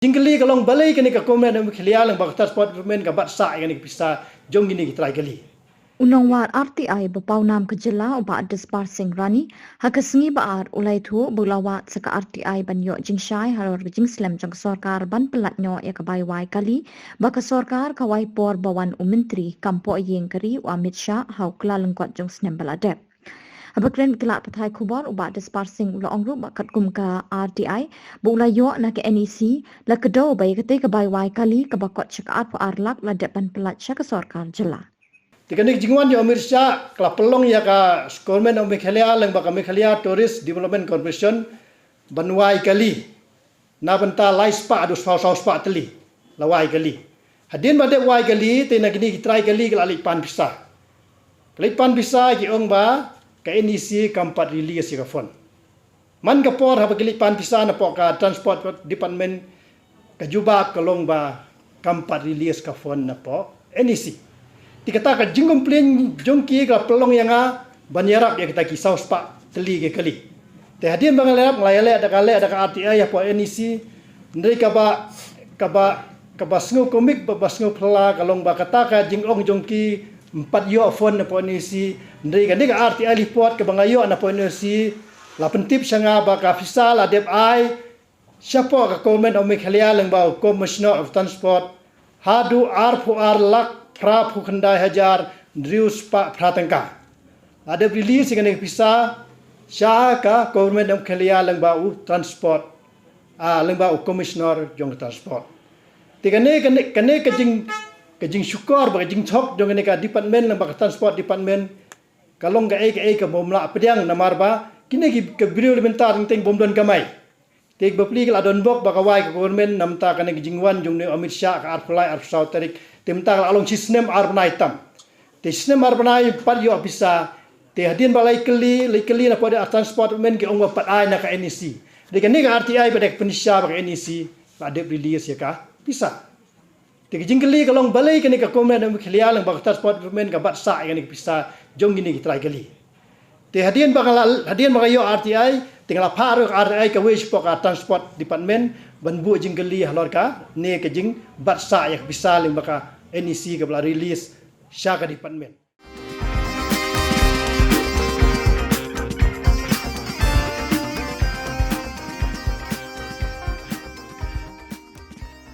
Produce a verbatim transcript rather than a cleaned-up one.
Jingkylli ka long balei kane ka Government of Meghalaya lyngba ka Transport Department ka bat sah ïa kane ka pisa jong kine ki trai kali. U nongwad R T I ba pawnam ka jylla u Bah Dispar Singh Rani ha ka sngi ba ar u la ïathuh ba u la wad sa ka R T I ban ïoh jingshai halor ka jingslem jong ka sorkar ban pyllait noh ïa ka bai wai kali ba ka sorkar ka wai por ba wan u Myntri kam poh ïing ka ri u Amit Shah ha u Kyllalyngkot jong u snem ba la dep. Haba kren bad ki lad pathai khubor u Bah Dispar Singh u la ong ruh ba katkum ka R T I ba u la ïoh na ka N E C la kdew ba ïa katei ka bai wai kali kaba kot sha ka arphew ar lak la dep ban pyllait sha ka sorkar jylla. Te kane ka jingwan jong u Amit Shah ka la pynlong ïa ka Government of Meghalaya lyngba ka Meghalaya Tourist Development Corporation ban wai kali na bynta lai spah haduh saw, saw spah tylli la wai kali. Hadien ba dep wai kali te na kine ki trai kali ka la leit pan pisa. Ka leit pan pisa ki ong ba ka N E C kam pat release ïa ka fund. Man ka por haba ki leit pan pisa napoh ka Transport Department ka jubab ka long ba kam pat release ka fund napoh N E C. Te kata ka jingcomplain jong ki ka la pynlong ïa nga ban ïarap ïa kita ki saw spah tylli ki kali. Te hadien ba nga la ïarap nga la ïaleh da ka leh da ka R T I hapoh N E C. Hynrei kaba kaba kaba sngew komik ba, ba sngew phylla ka long ba kata ka jingong jong ki ym pat ïoh fund napoh N E C. Hynrei kane ka R T I report kaba nga ïoh napoh N E C la pyntip sha nga ba ka pisa la dep ai shapoh ka Government of Meghalaya lyngba u Commissioner of Transport haduh arphew ar lak phraphew khyndai hajar hynriew spah phra tyngka. La dep release ïa kane ka pisa sha ka Government of Meghalaya lyngba u Transport, ah, lyngba u Commissioner jong ka Transport. Te kane kane kane ka jing ka jingshukor bad ka jingthok jong kane ka department lyngba ka Transport Department ka long kaei kaei kaba ym lah pdiang namar ba kine ki ka briew la mynta teng teng bym don kamai. Te bapli ka la don bok ba ka wai ka Government na mynta kane ka jingwan jong une u Amit Shah ka arphew lai arphew saw tarik. Te mynta ka la long shi snem ar bnai tam. Te shi snem ar bnai ym pat ïoh pisa. Te hadien ba la ïakylli, la ïakylli napoh Transport Department ki ong ba pat ai na ka N E C. Te kane ka R T I ba dei ka pynshisha ba ka N E C la dep release ïa ka pisa. Te ka jingkylli ka long balei kane ka Government of Meghalaya lyngba ka Transport Department ka bat sah ïa kane ka pisa jong kine ki trai kali. Te hadien ba nga la, hadien ba nga ïoh R T I te nga la phah ruh ka R T I kawei shapoh ka Transport Department ban buh jingkylli halor kane ka jingbat sah ïa ka pisa lyngba ka N E C kaba la release sha ka department.